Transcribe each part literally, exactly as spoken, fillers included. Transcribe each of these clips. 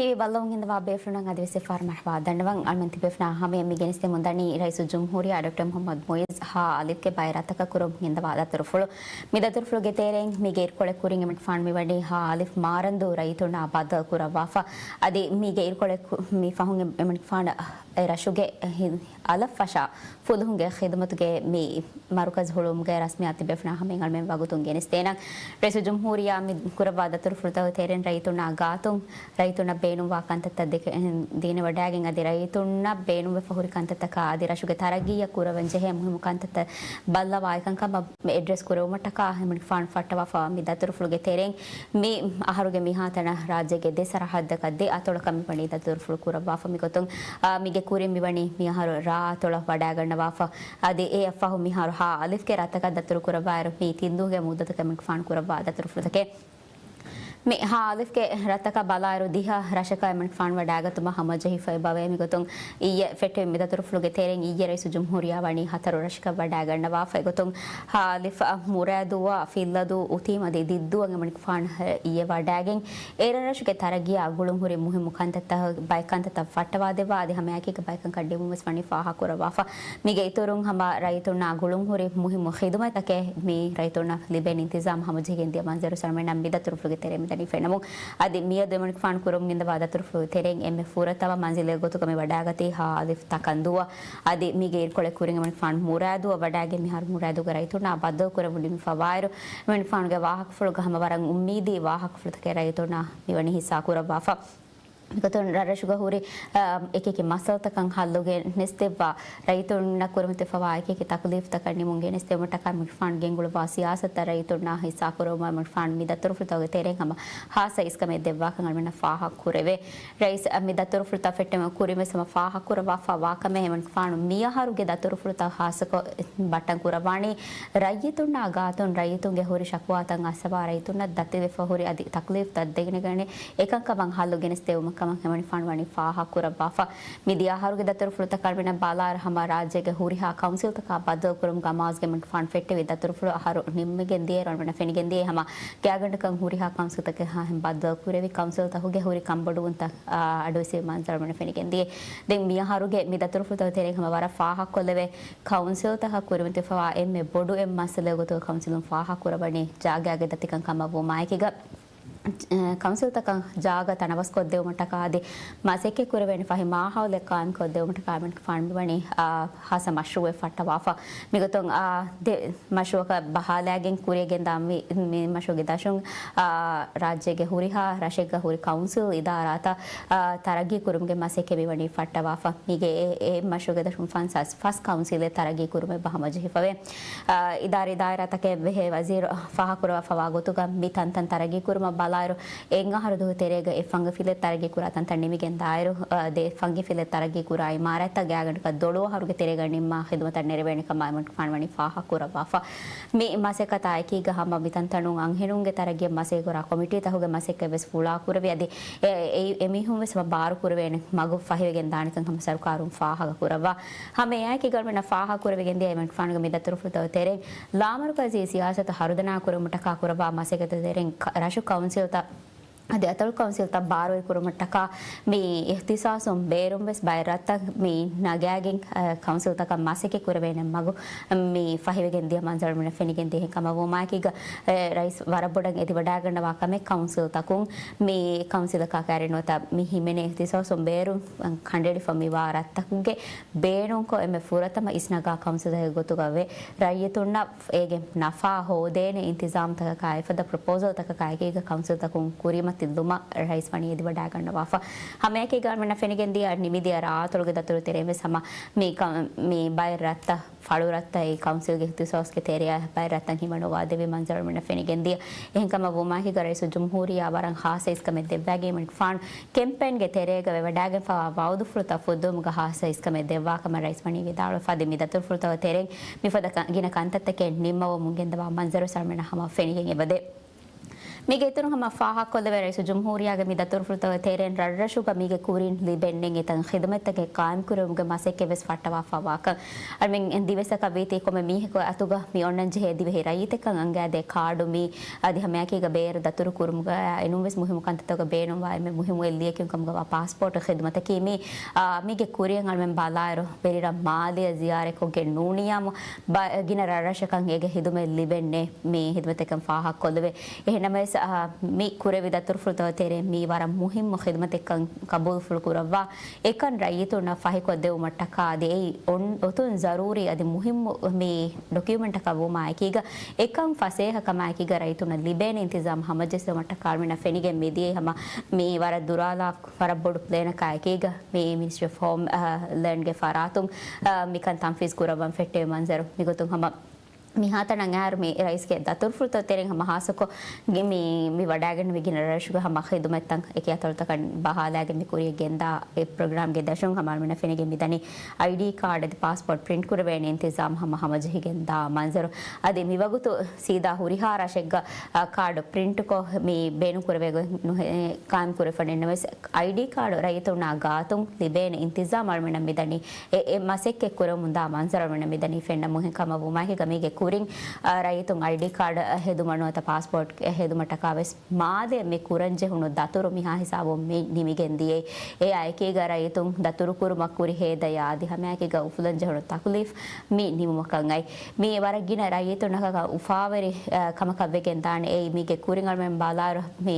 ޓީވީ ބައްލަވަން އިންދަވާ ބޭފުޅުންނަށް އަދިވެސް އެއްފަހަރު މަރުޙަބާ ދަންނަވަން. އަޅުމެން ތިބޭފުޅުންނާ ހަމަޔަށް މި ގެނެސްދެމުން ދަނީ ރައީސުލްޖުމްހޫރިއްޔާ ޑޮކްޓަރ މުޙައްމަދު މުޢިއްޒު ހާ އަލިފްގެ ބައެއް ރަށްތަކަށް ކުރަމުން އިންދަވާ ދަތުރުފުޅު. މި ދަތުރުފުޅުގެ ތެރެއިން މީގެ އިރުކޮޅެއް ކުރިން އެމަނިކުފާނު މިވަނީ ހާ އަލިފް މާރަންދޫ ރައްޔިތުންނާ ބައްދަލު ކުރައްވާފަ. އަދި މީގެ އިރުކޮޅެއް ކު-، މި ފަހުން އެ-، އެމަނިކުފާނަށް އެ ރަށުގެ ހި-، އަލަށް ފަށާ ފުލުހުންގެ ޚިދުމަތުގެ މި މަރުކަޒު ހުޅުވުމުގެ ރަސްމިއްޔާތު ތިބޭފުޅުންނާ ހަމައިން އަޅުމެން ވަގުތުން ގެނެސްދޭނަން. ރައީސުލްޖުމްހޫރިއްޔާ މި ކުރައްވާ ދަތުރުފުޅުތަކުގެ ތެރެއިން ރައްޔިތުންނާ ގާތުން، ރައްޔިތުންނަށް ބޭނުންވާ ކަންތައްތައް ދެކެ-، ދީނެވަޑައިގެން އަދި ރައްޔިތުންނަށް ބޭނުންވެފަ ހުރި ކަންތައްތަކާ އަދި ރަށުގެ ތަރައްގީއަށް ކުރައްވަން ޖެހޭ މުހިއްމު ކަންތައްތައް ބައްލަވާ އެކަންކަމަށް އެޑްރެސް ކުރެވުމަށްޓަކާ އެމަނިކުފާނު ފައްޓަވާފަ މި ދަތުރުފުޅުގެ ތެރެއިން މި އަހަރުގެ މިހާތަނަށް ރާއްޖޭގެ ދެ ސަރަހައްދަކަށް ދެ އަތޮޅަކަށް މިވަނީ ދަތުރުފުޅު ކުރައްވާފަ. މިގޮތުން، އާ، މީގެ ކުރިން މިވަނީ މި އަހަރު ރާ އަތޮޅަށް ވަޑައިގަންނަވާފަ. އަދި އެއަށްފަހު މިހާރު ހާ އަލިފްގެ ރަށްތަކަށް ދަތުރު ކުރައްވާއިރު މީ ތިންދުވަހުގެ މުއްދަތަކަށް އެމަނިކުފާނު ކުރައްވާ ދަތުރުފުޅުތަކެއް. މި ހާ އަލިފްގެ ރަށްތަކަށް ބަލާއިރު ދިހަ ރަށަކަށް އެމަނިކުފާނު ވަޑައިގަތުމަށް ހަމަޖެހިފައި ބަވޭ. މިގޮތުން އިއްޔެ ފެއްޓެވި މި ދަތުރުފުޅުގެ ތެރެއިން އިއްޔެ ރައީސުލްޖުމްހޫރިއްޔާ ވަނީ ހަތަރު ރަށަކަށް ވަޑައިގަންނަވާފަ. އެގޮތުން ހާ އަލިފް އަށް މުރާދުވާ ފިއްލަދޫ، އުތީމް އަދި ދިއްދޫއަށް އެމަނިކުފާނު އިއްޔެ ވަޑައިގެން އޭރަށް ރަށުގެ ތަރައްގީއާ ގުޅުންހުރި މުހިއްމު ކަންތައްތައް ބައެއް ކަންތައްތައް ފައްޓަވާދެއްވާ އަދި ހަމައެކީގަ ބައެއް ކަންކަން ނިމުމަށް ވެސް ވަނީ ފާހަގަކުރައްވާފަ. މީގެ އިތުރުން ހަމަ ރައްޔިތުންނާ ގުޅުންހުރި މުހިއްމު ޚިދުމަތްތަކެއް މި ރައްޔިތުންނަށް ލިބޭނެ އިންތިޒާމް ހަމަޖެހިގެން ދިޔަ މަންޒަރު އަޅުމެންނަށް މި ދަތުރުފުޅުގެ ތެރެއިން މިދަނީ ފެންނަމުން. އަދި މިއަދު އެމަނިކުފާނު ކުރަމުން އިންދަވާ ދަތުރުފުޅުގެ ތެރެއިން އެންމެ ފުރަތަމަ މަންޒިލެއް ގޮތުގަ މި ވަޑައިގަތީ ހާ އަލިފް ތަކަންދޫއަށް. އަދި މީގެ އިރުކޮޅެއް ކުރިން އެމަނިކުފާނު މުރާދުއަށް ވަޑައިގެން މިހާރު މުރާދުގަ ރައްޔިތުންނާ ބައްދަލު ކުރެވުނީ މި ފަވާއިރު، އެމަނިކުފާނުގެ ވާހަކަފުޅުގަ ހަމަ ވަރަށް އުއްމީދީ ވާހަކަފުޅުތަކެއް ރައްޔިތުންނާ މިވަނީ ހިއްސާ ކުރައްވާފަ. މިގޮތުން ރަށްރަށުގަ ހުރި، އަ، އެކިއެކި މައްސަލަތަކަށް ހައްލު ގެނެސްދެއްވާ، ރައްޔިތުންނަށް ކުރިމަތިވެފަވާ އެކިއެކި ތަކުލީފުތަކަށް ނިމުން ގެނެސްދެވުމަށްޓަކާ އެމަނިކުފާނު ގެންގުޅުއްވާ ސިޔާސަތުތައް ރައްޔިތުންނާ ހިއްސާކުރުމަށް އެމަނިކުފާނު މި ދަތުރުފުޅުތަކުގެ ތެރެއިން ހަމަ ހާއްސަ އިސްކަމެއް ދެއްވާކަން އަޅުމެންނަށް ފާހަގަކުރެވޭ. ރައީސް މި ދަތުރުފުޅުތައް ފެއްޓެމުން ކުރިންވެސް ހަމަ ފާހަގަކުރައްވާފަ ވާކަމެއް އެމަނިކުފާނު މިއަހަރުގެ ދަތުރުފުޅުތައް ހާއްސަކޮށް ބައްޓަން ކުރައްވާނީ ރައްޔިތުންނާ ގާތުން ރައްޔިތުންގެ ހުރި ޝަކުވާތައް އައްސަވާ ރައްޔިތުންނަށް ދަތިވެފަ ހުރި އަދި ތަކުލީފުތައް ދެނެގަނެ އެކަންކަމަށް ހައްލު ގެނެސްދެވުމަށް ކަމަށް އެމަނިކުފާނު ވަނީ ފާހަގަކުރައްވާފަ. މިދިޔަ އަހަރުގެ ދަތުރުފުޅުތައް އަޅުމެންނަށް ބަލާއިރު ހަމަ ރާއްޖޭގެ ހުރިހާ ކައުންސިލްތަކާ ބައްދަލުކުރުމުގެ އަމާޒުގެ އެމަނިކުފާނު ފެއްޓެވި ދަތުރުފުޅު އަހަރު ނިމިގެން ދިޔައިރު އަޅުމެންނަށް ފެނިގެން ދިޔައީ ހަމަ ގާތްގަނޑަކަށް ހުރިހާ ކައުންސިލްތަކެއްހާހެން ބައްދަލުކުރެވި ކައުންސިލްތަކުގެ ހުރި ކަންބޮޑުވުންތައް، އާ، އަޑުއިވިސް މަންޒަރު އަޅުމެންނަށް ފެނިގެން ދިޔައީ. ދެން މިއަހަރުގެ މި ދަތުރުފުޅުތަކުގެ ތެރެއިން ހަމަ ވަރަށް ފާހަގަކޮށްލެވޭ ކައުންސިލްތަކަށް ކުރިމަތިވެފަވާ އެންމެ ބޮޑު އެއް މައްސަލައެއް ގޮތުގަ ކައުންސިލުން ފާހަގަކުރައްވަނީ ޖާގައިގެ ދަތިކަން ކަމަށްވުމާއެކީގަ، އެ، ކައުންސިލްތަކަށް ޖާގަ ތަނަވަސްކޮށްދެވުމަށްޓަކާ އަދި މަސައްކަތް ކުރެވޭނެ ފަހި މާހައުލެއް ޤާއިމްކޮށްދެވުމަށްޓަކާ އެމަނިކުފާނު މިވަނީ، އާ، ހާއްސަ މަޝްރޫއެއް ފައްޓަވާފަ. މިގޮތުން، އާ، ދެ މަޝްރޫއަކަށް ބަހާލައިގެން ކުރިއަށް ގެންދާ މި، މި މަޝްރޫއުގެ ދަށުން، އާ، ރާއްޖޭގެ ހުރިހާ ރަށެއްގަ ހުރި ކައުންސިލް އިދާރާތައް، އާ، ތަރައްގީ ކުރުމުގެ މަސައްކަތް މިވަނީ ފައްޓަވާފަ. މީގެ އެ، އެ މަޝްރޫއުގެ ދަށުން ފަންސާސް ފަސް ކައުންސިލެއް ތަރައްގީ ކުރުމެއް ހަމަޖެހިފަވޭ. އާ، އިދާރީ ދާއިރާތަކެއް ބެހޭ ވަޒީރު ފާހަގަކުރައްވާފަވާ ގޮތުގަ މި ތަންތަން ތަރައްގީ ކުރުމަށް ބަލާއިރު، އެއް އަހަރު ދުވަހު ތެރޭގަ އެއް ފަންގި ފިލެއް ތަރައްގީ ކުރާ ތަންތަން ނިމިގެން ދާއިރު، އާ، ދެ ފަންގި ފިލެއް ތަރައްގީ ކުރާ އިމާރާތްތައް ގާތްގަނޑަކަށް ދޮޅު އަހަރުގެ ތެރޭގަ ނިންމާ ޚިދުމަތަށް ނެރެވޭނެ ކަމަށް އެމަނިކުފާނު ވަނީ ފާހަގަކުރައްވާފަ. މި މަސައްކަތާ އެކީގަ ހަމަ މި ތަންތަނުން އަންހެނުންގެ ތަރައްގީއަށް މަސައްކަތް ކުރާ ކޮމިޓީތަކުގެ މަސައްކަތް ވެސް ފުޅާ ކުރެވި އަދި އެ، އެ، އެމީހުން ވެސް ހަމަ ބާރު ކުރެވޭނެ މަގު ފަހިވެގެން ދާނެކަން ހަމަ ސަރުކާރުން ފާހަގަ ކުރައްވާ. ހަމަ އެއާއެކީގަ އަޅުމެންނަށް ފާހަގަ ކުރެވިގެން ދިޔަ އެމަނިކުފާނުގެ މި ދަތުރުފުޅުތަކުގެ ތެރެއިން ލާމަރުކަޒީ ސިޔާސަތު ހަރުދަނާ ކުރުމަށްޓަކާ ކުރައްވާ މަސައްކަތުގެ ތެރެއިން ކަ-، ރަށު ކައުންސިލްތައް އަދި އަތޮޅު ކައުންސިލްތައް ބާރުވެރި ކުރުމަށްޓަކާ މި އިހްތިސާސުން ބޭރުން ވެސް ބައެއް ރަށްތައް މި ނަގާގެން، އަ، ކައުންސިލްތަކަށް މަސައްކަތް ކުރެވޭނެ މަގު މި ފަހިވެގެން ދިޔަ މަންޒަރު އަޅުމެންނަށް ފެނިގެން ދިޔަ ކަމަށް ވުމާއެކީގަ، އެ، ރައީސް ވަރަށް ބޮޑަށް އެދިވަޑައިގަންނަވާ ކަމެއް ކައުންސިލްތަކުން މި ކައުންސިލަކާ ކައިރިނުވަތަ މި ހިމެނޭ އިހްތިސާސުން ބޭރުން ކަނޑައެޅިފަ މިވާ ރަށްތަކުގެ ބޭނުންކޮށް އެންމެ ފުރަތަމަ އިސްނަގާ ކައުންސިލެއްގެ ގޮތުގަ ވެ، ރައްޔިތުންނަށް އޭގެ ނަފާ ހޯދޭނެ އިންތިޒާމްތަކަކާ އެފަދަ ޕްރޮޕޯސަލްތަކަކާ އެކީގަ ކައުންސިލްތަކުން ކުރިމަތިލުމަށް ރައީސް ވަނީ އެދިވަޑައިގަންނަވާފަ. ހަމައެކީގަ އަޅުމެންނަށް ފެނިގެންދިޔަ ނިމިދިޔަ ރާއަތޮޅުގެ ދަތުރު ތެރެއިން ވެސް ހަމަ މި ކަ-، މި ބައެއް ރަށްތައް، ފަޅު ރަށްތައް އެ ކައުންސިލްގެ އިހްތިސާސްގެ ތެރެއަށް ބައެއް ރަށްތައް ހިމަނުއްވާ ދެވި މަންޒަރު އަޅުމެންނަށް ފެނިގެންދިޔަ. އެހެންކަމަށް ވުމާއެކީގަ ރައީސުލްޖުމްހޫރިއްޔާ ވަރަށް ހާއްސަ އިސްކަމެއް ދެއްވައިގެން އެމަނިކުފާނު ކެމްޕޭންގެ ތެރޭގަ ވެވަޑައިގެންފަވާ ވައުދުފުޅުތައް ފުއްދުވުމުގަ ހާއްސަ އިސްކަމެއް ދެއްވާކަމަށް ރައީސް ވަނީ ވިދާޅުވެފަ. އަދި މި ދަތުރުފުޅުތަކުގެ ތެރެއިން މިފަދަ ކަ-، ގިނަ ކަންތައްތަކެއް ނިންމަވަމުން ގެންދަވާ މަންޒަރު އަޅުމެންނަށް ހަމަ ފެނިގެން އެބަދޭ. މީގެ އިތުރުން ހަމަ ފާހަގަކޮށްލެވޭ، ރައީސުލްޖުމްހޫރިއްޔާގެ މި ދަތުރުފުޅުތަކުގެ ތެރެއިން ރަށްރަށުގަ މީގެ ކުރިން ލިބެންނެތް އެތަން ޚިދުމަތްތަކެއް ޤާއިމްކުރެވުމުގެ މަސައްކަތްވެސް ފައްޓަވާފައިވާކަން. އަޅުމެން ދިވެއްސަކަށް ވީތީ ކޮންމެ މީހަކު އަތުގަ މި އޮންނަން ޖެހޭ ދިވެހި ރައްޔިތެއްކަން އަންގާދޭ ކާޑު މީ އަދި ހަމައެކީގަ ބޭރު ދަތުރުކުރުމުގަ އެނޫންވެސް މުހިއްމު ކަންތައްތަކުގަ ބޭނުންވާ އެންމެ މުހިއްމު އެއްލިޔަކީ ކަމުގަވާ ޕާސްޕޯޓް ޚިދުމަތަކީ މީ، އާ، މީގެ ކުރިއަށް އަޅުމެން ބަލާއިރު ވެރިރަށް މާލެއަށް ޒިޔާރަތްކޮށްގެން ނޫނިއްޔާމު ބަ-، ގިނަ ރަށްރަށަކަށް އޭގެ ޚިދުމަތް ލިބެންނޭ މި ޚިދުމަތެއްކަން ފާހަގަކޮށްލެވޭ. އެހެންނަމަވެސް، އާ، މި ކުރެވި ދަތުރުފުޅުތަކުގެ ތެރެއިން މީ ވަރަށް މުހިއްމު ޚިދުމަތެއްކަން ޤަބޫލުފުޅު ކުރައްވާ އެކަން ރައްޔިތުންނަށް ފަހިކޮށްދެވުމަށްޓަކާ އަދި އެއީ އޮން-، އޮތުން ޒަރޫރީ އަދި މުހިއްމު މި ޑޮކިއުމެންޓަކަށް ވުމާއެކީގަ އެކަން ފަސޭހަކަމާއެކީގަ ރައްޔިތުންނަށް ލިބޭނެ އިންތިޒާމް ހަމަޖެއްސުމަށްޓަކާ އަޅުމެންނަށް ފެނިގެން މިދިޔައީ ހަމަ މި ވަރަށް ދުރާލާ ވަރަށް ބޮޑު ޕްލޭނަކާއެކީގަ މި މިނިސްޓްރީ އޮފް ހޯމް، އާ، ލޭންޑްގެ ފަރާތުން، އާ، މިކަން ތަންފީޒް ކުރައްވަން ފެއްޓެވި މަންޒަރު. މިގޮތުން ހަމަ މިހާތަނަށް އައިއިރު މި ރައީސްގެ ދަތުރުފުޅުތައް ތެރެއިން ހަމަ ހާއްސަކޮށް މި، މި ވަޑައިގެން މި ގިނަ ރަށްރަށުގެ ހަމަ ޚިދުމަތްތައް އެކި އަތޮޅުތަކަށް ބަހާލާގެން މި ކުރިޔަށް ގެންދާ އެ ޕްރޮގްރާމްގެ ދަށުން ހަމަ އަޅުމެންނަށް ފެނިގެން މިދަނީ އައިޑީ ކާޑް އަދި ޕާސްޕޯޓް ޕްރިންޓް ކުރެވޭނެ އިންތިޒާމް ހަމަ ހަމަޖެހިގެން ދާ މަންޒަރު. އަދި މިވަގުތު ސީދާ ހުރިހާ ރަށެއްގަ، އާ، ކާޑު ޕްރިންޓްކޮށް މި ބޭނުން ކުރެވޭ ގޮތް ނުހޭ ޤާއިމް ކުރެވިފަ ނެތްނަމަވެސް، އައިޑީ ކާޑު ރައްޔިތުންނާ ގާތުން ލިބޭނެ އިންތިޒާމް އަޅުމެންނަށް މިދަނީ. އެ، އެ މަސައްކަތް ކުރެވެމުންދާ މަންޒަރު އަޅުމެންނަށް މިދަނީ ފެންނަ މުހިން ކަމަށް ވުމާއެކީގަ މީގެ ކުރިން، އާ، ރައްޔިތުން އައިޑީ ކާޑް ހެދުމަށް ނުވަތަ ޕާސްޕޯޓް ހެދުމަށްޓަކާ ވެސް މާލެ މި ކުރަންޖެހުނު ދަތުރު މިހާ ހިސާބުން މި ނިމިގެން ދިޔައީ. އެއާއެކީގަ ރައްޔިތުން ދަތުރުކުރުމަށް ކުރި ހޭދަޔާ އަދި ހަމައެކީގަ އުފުލަންޖެހުނު ތަކުލީފް މި ނިމުމަކަށް އައި. މީ ވަރަށް ގިނަ ރައްޔިތުންނަކަށް އުފާވެރި، އާ، ކަމަކަށް ވެގެން ދާނެ. އެއީ މީގެ ކުރިން އަޅުމެން ބަލާއިރު މި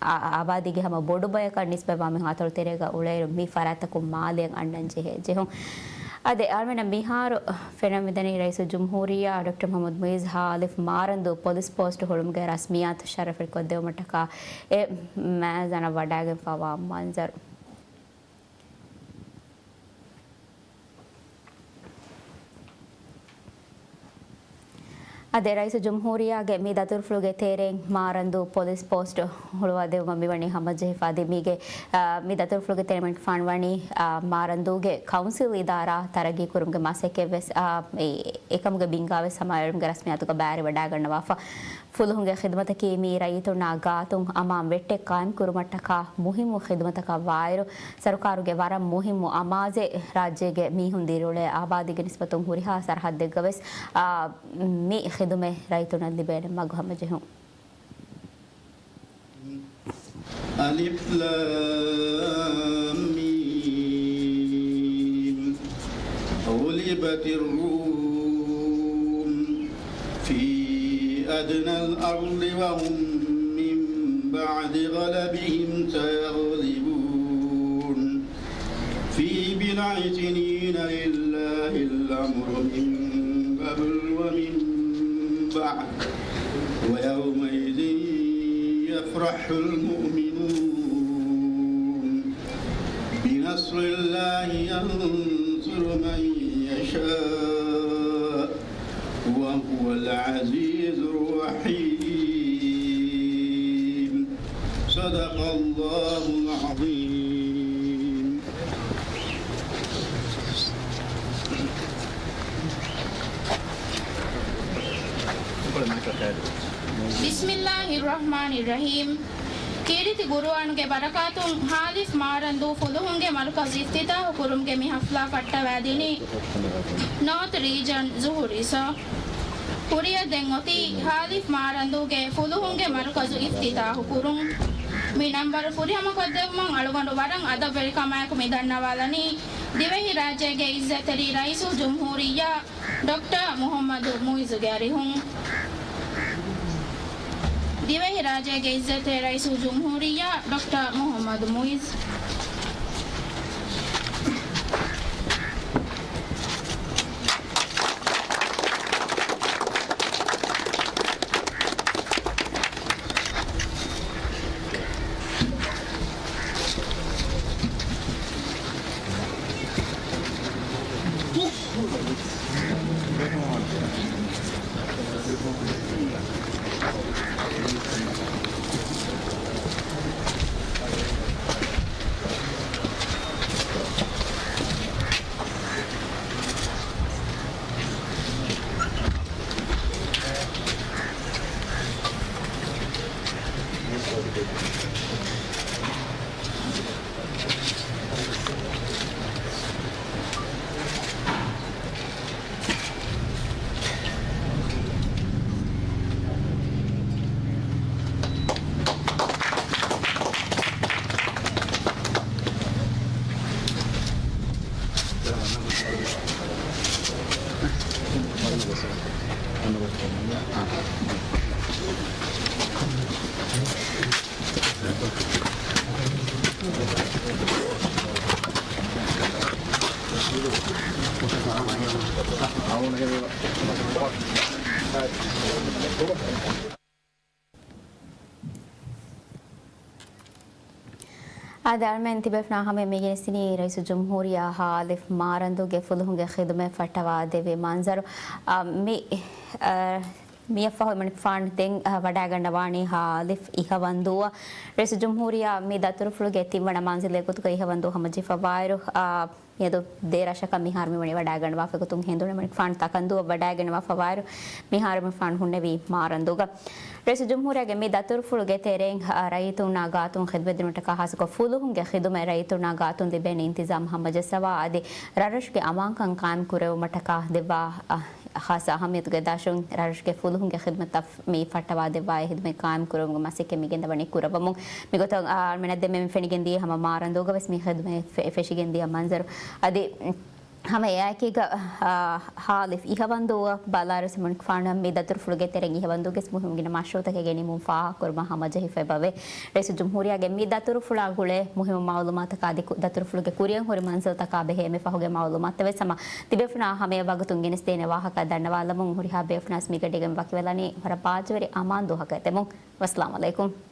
އާ، އާބާދީގެ ހަމަ ބޮޑު ބަޔަކަށް ނިސްބަތްވާ މި ހާތޮޅު ތެރޭގަ އުޅޭއިރު މި ފަރާތްތަކުން މާލެއަށް އަންނަން ޖެހޭ ޖެހުން. އަދި އަޅުމެންނަށް މިހާރު ފެނަމިދަނީ ރައީސުލްޖުމްހޫރިއްޔާ ޑޮކްޓަރ މުޙައްމަދު މުޢިއްޒު ހާލިފް މާރަންދޫ ޕޮލިސް ޕޯސްޓް ހުޅުމުގެ ރަސްމިއްޔާތު ޝަރަފުވެރިކޮށްދެވުމަށްޓަކާ އެ މައިޒަނަށް ވަޑައިގެންފަވާ މަންޒަރު. އަދި ރައީސުލްޖުމްހޫރިއްޔާގެ މި ދަތުރުފުޅުގެ ތެރެއިން މާރަންދޫ ޕޮލިސް ޕޯސްޓް ހުޅުވާދެވުމަށް މިވަނީ ހަމަޖެހިފަ. އަދި މީގެ، އާ، މި ދަތުރުފުޅުގެ ތެރެއިން ފާންވަނީ، އާ، މާރަންދޫގެ ކައުންސިލް އިދާރާ ތަރައްގީ ކުރުމުގެ މަސައްކަތްވެސް، އާ، އެ، އެކަމުގެ ބިންގާވެސް ހަމައަޅުމުގެ ރަސްމިއްޔާތުގަ ބައިވެރިވަޑައިގަންނަވާފަ. ފުލުހުންގެ ޚިދުމަތަކީ މީ ރައްޔިތުންނާ ގާތުން އަމާން ވެއްޓެއް ޤާއިމް ކުރުމަށްޓަކާ މުހިއްމު ޚިދުމަތަކަށް ވާއިރު، ސަރުކާރުގެ ވަރަށް މުހިއްމު އަމާޒެއް ރާއްޖޭގެ މީހުން ދިރިއުޅޭ އާބާދީގެ ނިސްބަތުން ހުރިހާ ސަރަހައްދެއްގަވެސް، އާ، މި ޚިދުމަތް ރައްޔިތުންނަށް ލިބޭނެ މަގު ހަމަޖެހުން. ألف لام ميم. غلبت الروم في أدنى الأرض وهم من بعد غلبهم سيغلبون. في بضع سنين لله الأمر من قبل ومن بعد، ويومئذ يفرح المؤمنون بنصر الله ينصر من يشاء وهو العزيز الرحيم. صدق الله العظيم. بسم الله الرحمن الرحيم. ކީރިތި ޤުރުއާނުގެ ބަރަކާތުން ހާލިފް މާރަންދޫ ފުލުހުންގެ މަރުކަޒު އިފްތިތާޙު ކުރުމުގެ މި ޙަފްލާ ފައްޓަވައިދިނީ ނޯތް ރީޖަން ޒުހުރީސް. ކުރިއަށް ދެން އޮތީ ހާލިފް މާރަންދޫގެ ފުލުހުންގެ މަރުކަޒު އިފްތިތާޙު ކުރުން. މި ނަންބަރު ފުރިހަމަކޮށްދެއްވުމަށް އަޅުގަނޑު ވަރަށް އަދަބުވެރިކަމާއެކު މި ދަންނަވާލަނީ ދިވެހިރާއްޖޭގެ ޢިއްޒަތްތެރި ރައީސުލްޖުމްހޫރިއްޔާ ޑޮކްޓަރ މުޙައްމަދު މުޢިއްޒުގެ އަރިހުން. ދިވެހިރާއްޖޭގެ ޢިއްޒަތްތެރި ރައީސުލްޖުމްހޫރިއްޔާ ޑޮކްޓަރ މުޙައްމަދު މުޢިއްޒު. އާދެ، އަޅުމެން ތިބޭފުޅާ ހަމަޔަށް މި ގެނެސްދިނީ ރައީސުލްޖުމްހޫރިއްޔާ ހާލިފް މާރަންދޫގެ ފުލުހުންގެ ޚިދުމަތް ފައްޓަވާ ދެއްވި މަންޒަރު. އާ، މި، އާ، މިއަށްފަހު އެމަނިކުފާނު ދެން، އާ، ވަޑައިގަންނަވާނީ ހާލިފް އިހަވަންދޫއަށް. ރައީސުލްޖުމްހޫރިއްޔާ މި ދަތުރުފުޅުގެ ތިންވަނަ މަންޒިލެއް ގޮތުގަ އިހަވަންދޫ ހަމަޖެހިފަވާއިރު، އާ، މިއަދު ދެ ރަށަކަށް މިހާރު މިވަނީ ވަޑައިގަންނަވާފަ ގޮތުން ހެނދުނު އެމަނިކުފާނު ތަކަންދޫއަށް ވަޑައިގަންނަވާފަވާއިރު، މިހާރު އެމަނިކުފާނު ހުންނެވީ މާރަންދޫގަ. ރައީސުލްޖުމްހޫރިއްޔާގެ މި ދަތުރުފުޅުގެ ތެރެއިން، އާ، ރައްޔިތުންނާ ގާތުން ޚިދުމަތްދިނުމަށްޓަކާ ހާއްސަކޮށް ފުލުހުންގެ ޚިދުމަތް ރައްޔިތުންނާ ގާތުން ލިބޭނެ އިންތިޒާމް ހަމަޖައްސަވާ އަދި ރަށްރަށުގެ އަމާންކަން ޤާއިމް ކުރެވުމަށްޓަކާ ދެއްވާ، އާ، ޚާއްސަ އަހައްމިއްޔަތުގެ ދަށުން ރަށްރަށުގެ ފުލުހުންގެ ޚިދުމަތަށް މި ފައްޓަވާ ދެއްވާ އެ ޚިދުމަތް ޤާއިމް ކުރެވުމުގެ މަސައްކަތް މި ގެންދަވަނީ ކުރައްވަމުން. މިގޮތަށް، އާ، އަޅުމެންނަށް ދެންމެ މި ފެނިގެންދިޔަ ހަމަ މާރަންދޫގަ ވެސް މި ޚިދުމަތް ފެ-، ފެށިގެންދިޔަ މަންޒަރު. އަދި، ހަމަ އެއާއެކީގަ، އާ، ހާލިފް އިހަވަންދޫއަށް ބަލާއިރު އެމަނިކުފާނު މި ދަތުރުފުޅުގެ ތެރެއިން އިހަވަންދޫގެ މުހިއްމު ގިނަ މަޝްރޫއުތަކެއް ގެނެވުމުން ފާހަގަކުރުމަށް ހަމަޖެހިފައި ބަވޭ. ރައީސުލްޖުމްހޫރިއްޔާގެ މި ދަތުރުފުޅާ ގުޅޭ މުހިއްމު މައުލޫމާތަކާ އަދި ކު-، ދަތުރުފުޅުގެ ކުރިއަށް ހުރި މަންޒިލްތަކާ ބެހޭ އެންމެ ފަހުގެ މައުލޫމާތުތައް ވެސް ހަމަ ތިބޭފުޅުންނާ ހަމަޔަށް ވަގުތުން ގެނެސްދޭނެ ވާހަކަ ދަންނަވާލަމުން ހުރިހާ ބޭފުޅުންނަށް މިގަޑީގަ ވަކިވެލަނީ ވަރަށް ބާއްޖަވެރި އަމާން ދުވަހަކަށް އެދެމުން. ވައްސަލާމް އަލައިކުމް.